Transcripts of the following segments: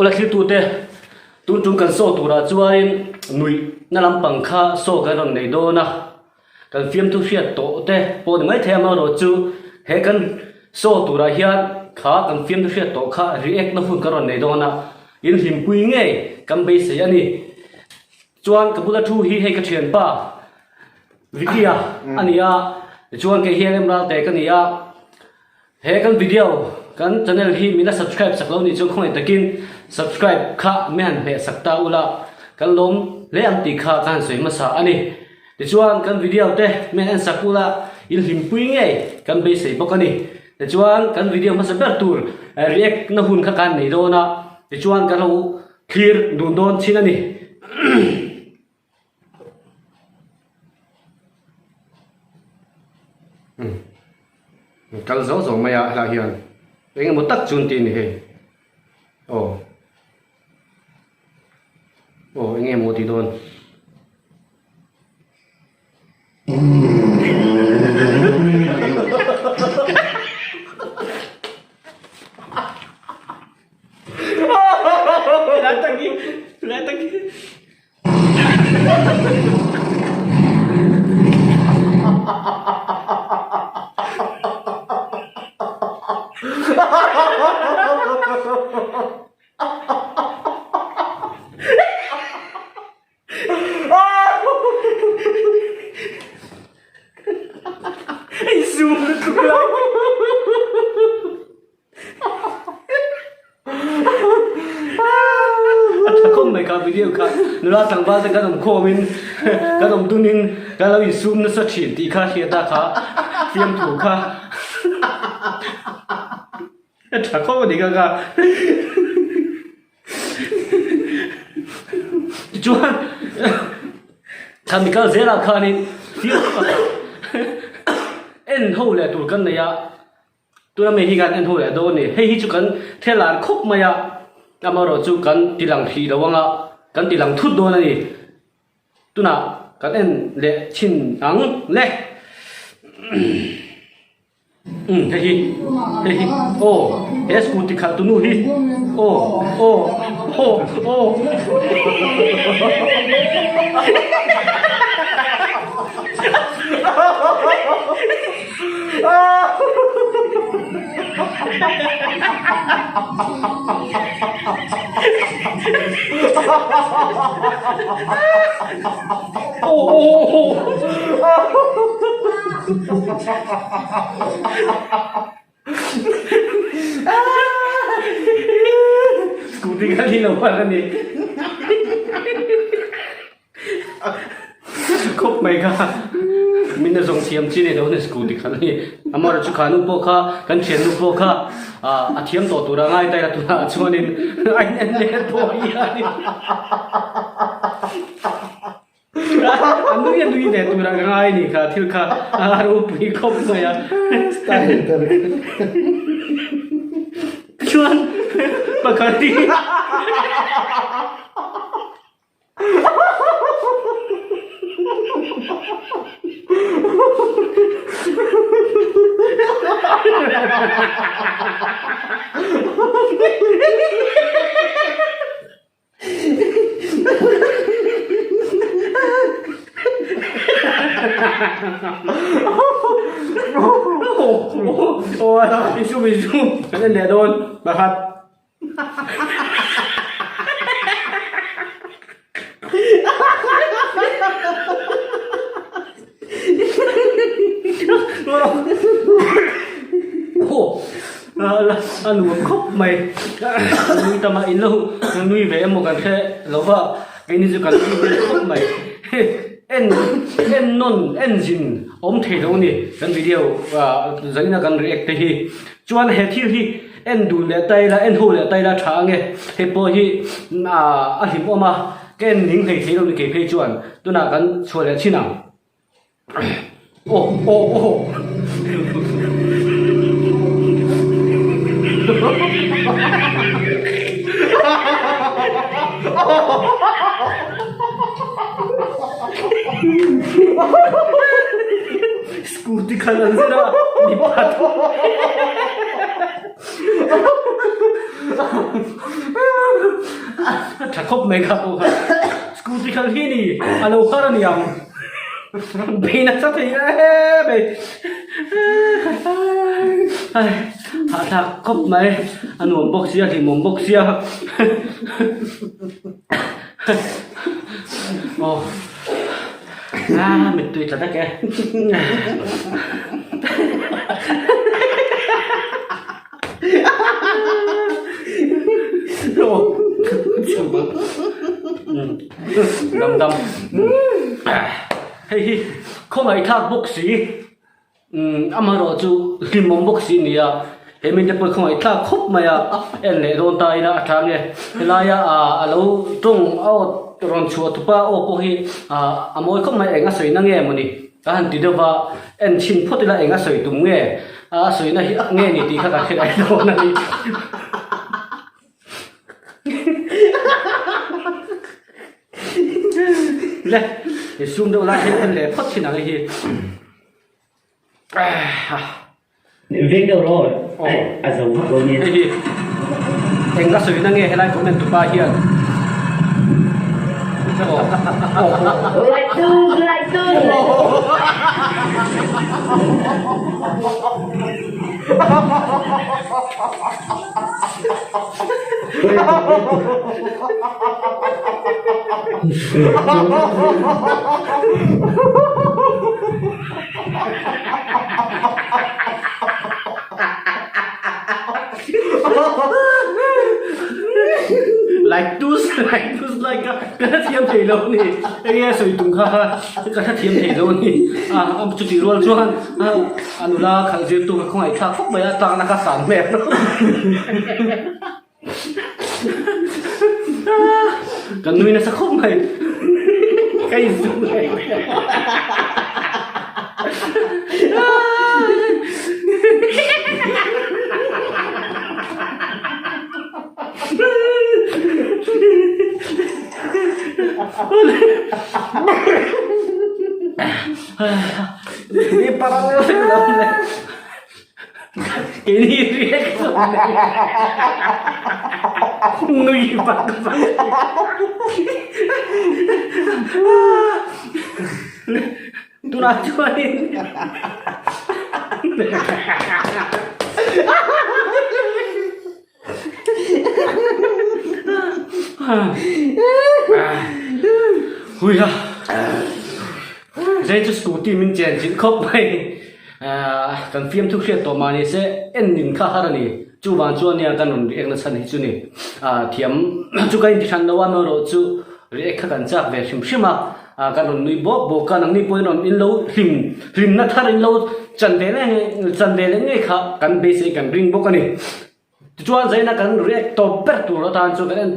Awle thlirtute, tun tum kan saw turah chuanin nuihna lampang kha saw kan rawn nei dawn a, kan fiamthu hriat tawh te pawh ni maithei amaherawh chu he kan saw turah hian kha kan fiamthu hriat tawh kha react na hun kan rawn nei dawn a, in hlimpui ngei kan beisei a ni. Chuan ka bula thu hi hei ka thianpa Vicky-a a ni a, tichuan kei hian Emralte ka ni a. He kan video kan channel hi min la subscribe sak lo nih chuan khawngaih takin subscribe kha min han hmeh sak ta ula kan lawm hle ang tih kha ka han sawi hmasa a ni. Tichuan kan video te min han en sak ula in hlimpui ngei kan beisei bawk a ni. Tichuan kan video hmasa ber tur react na hun kha ka han nei dawn a, tichuan kan lo thlir dun dawn chin a ni. Kal zawh zawh mai a helaiah hian eng emaw tak chu an ti a ni hei aw aw eng emaw tih dawn. A tha khawp mai kha video kha nula tlangval te kan awm khawmin kan awm dunin kan lo insum nasa thin tih kha hriat a kha fiamthu kha a tha khawp a ni kha kha. Tichuan khami kal zelah khanin en ho leh tur kan nei a. Tuna mi hi kan en ho leh dawn a ni. Hei hi chu kan thel an khawp mai a, amaherawh chu kan ti lang hrih lo ang a, kan ti lang thut dawn a ni. Tunah kan en leh chhin ang le. Umm hei hi, hei hi, aw he scooty khalh tunu hi, aw aw aw aw. Scooty kha ni lo a ni. Khawp mai kha min a zawng thiam chi nei lo ni scooty kha ni amar chu kha nu pawh kha kan thian nu pawh kha a thiam tawh tur a ngai tai a tunah chuanin a in en leh pawh hi a ni a nui a nui ve tur a ngai ni kha thil kha a ropui khawp mai a chuan pakhat hi Insum insum kan en leh dawn pakhat. A nuam khawp mai nui tam a in lo nui ve emaw kan hre lo va keini chu kan nui ve khawp mai en en nawn en zin awm thei lo a ni kan video zanin a kan react te hi chuan he thil hi En dun leh ta ila, en ho leh ta ila tha ange. Hei pawh hi a hlimawm a, ka en ning hlei thei lo ni kei phei chuan tunah kan chhuah leh chin ang. Aw aw aw. Scooty khalh an zir a, mipa Tha khawp mai kha pawh kha. Scooty khalh hi ni a lo har a niang. Bei nasa thei em mai. Ai hahthlak khawp mai a nuam bawk sia hlimawm bawk sia. Aw a mittui tla vek e. Dam dam. Hei hi khawngaih thlak bawk si. Amaherawh chu hlimawm bawk si nia. He mite pawh khawngaih thlak khawp mai a. En leh dawn ta ila a tha nge. Helaia a lo tawng a aw rawn chhuah tupa aw pawh hi a mawi khawp mai eng a sawi na nge mawni. Ka han ti deuh va, en chhin phawt ila eng a sawi tum nge, a sawina hi nge ni tih kha ka hre ngai dawn a ni. Le, i sum deuh lai hian en leh phawt thin ang hi. Veng deuh rawh a zo vak lo nia. Hei hi eng a sawina nge helai comment tupa hian. Like tung like tung. Like tus like tus like ka ka hrethiam thei lo a ni enge a sawi tum kha ka hrethiam thei lo a ni a chutih rual chuan a nula khalh zirtu ka khawngaih thlak khawp mai a tlakna kha san hmel Kan nui nasa khawp mai. Ka inzum leh. Ni parang Keini reaction nui vak vak. Tunah chuanin Huiha Zai chu scooty min chen chilh khawp mai kan fiamthu hriat tawh mah ni se en nin kha har a ni chuvang chuan nia kan rawn react na chhan hi chu ni thiam chu ka inti hran lo a amaherawh chu react kha kan chak ve hrim hrim a kan rawn nui bawk bawk a nangni pawhin rawn in lo hlim hlimna thar in lo chan ve leh chan ve leh ngei kha kan beisei kan ring bawk a ni. Tichuan zaina kan react tawp ber tur atan chuan kan en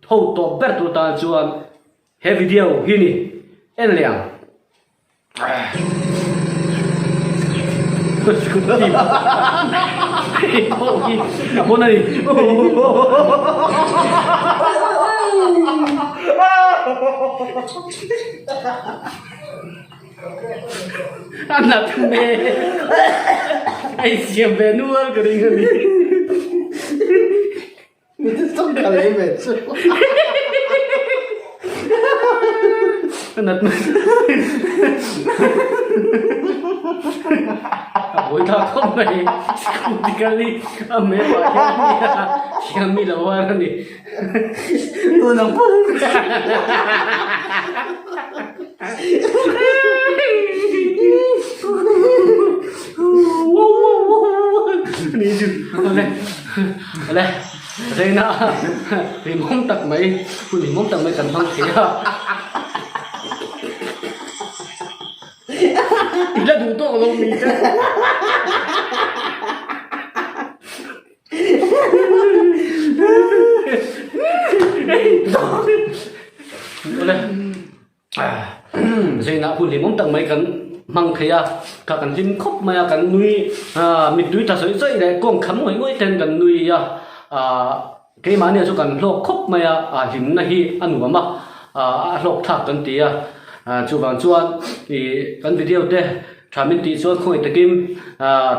ho tawp ber tur atan chuan he video hi ni en leh ang. Hei pawh hi a pawn a ni. A nat hmel a insiam ve nual ka ring a ni. A nat hmel a buai thlak khawp mai scooty kal hi a hmel pah hian thiam mi lo var a ni. Awle Reina hlimawm tak mai hun hlimawm tak mai kan hmang thei a i la duh tawk lo mi te. Awle Zeinah hun hlimawm tak mai kan hmang thei a, kha kan hlim khawp mai a, kan nui mittui tla sawi sawi leh kawng kham ngawih ngawih ten kan nui a, keimahnia chu kan hlawk khawp mai a, hlimna hi a nuam a, a hlawk thlak kan ti a, chuvang chuan ih kan video te tha min tih chuan khawngaih takin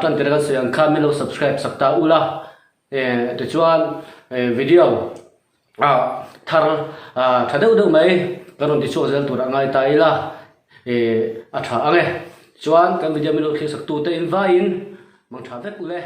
tan tira kan sawi ang khan min lo subscribe sak ta ula, tichuan video. Thar tha deuh deuh mai kan rawn ti chhuak zel turah ngai ta ila a tha ang e. Chuan kan video min lo thlir sak tute in vaiin mang tha vek ule.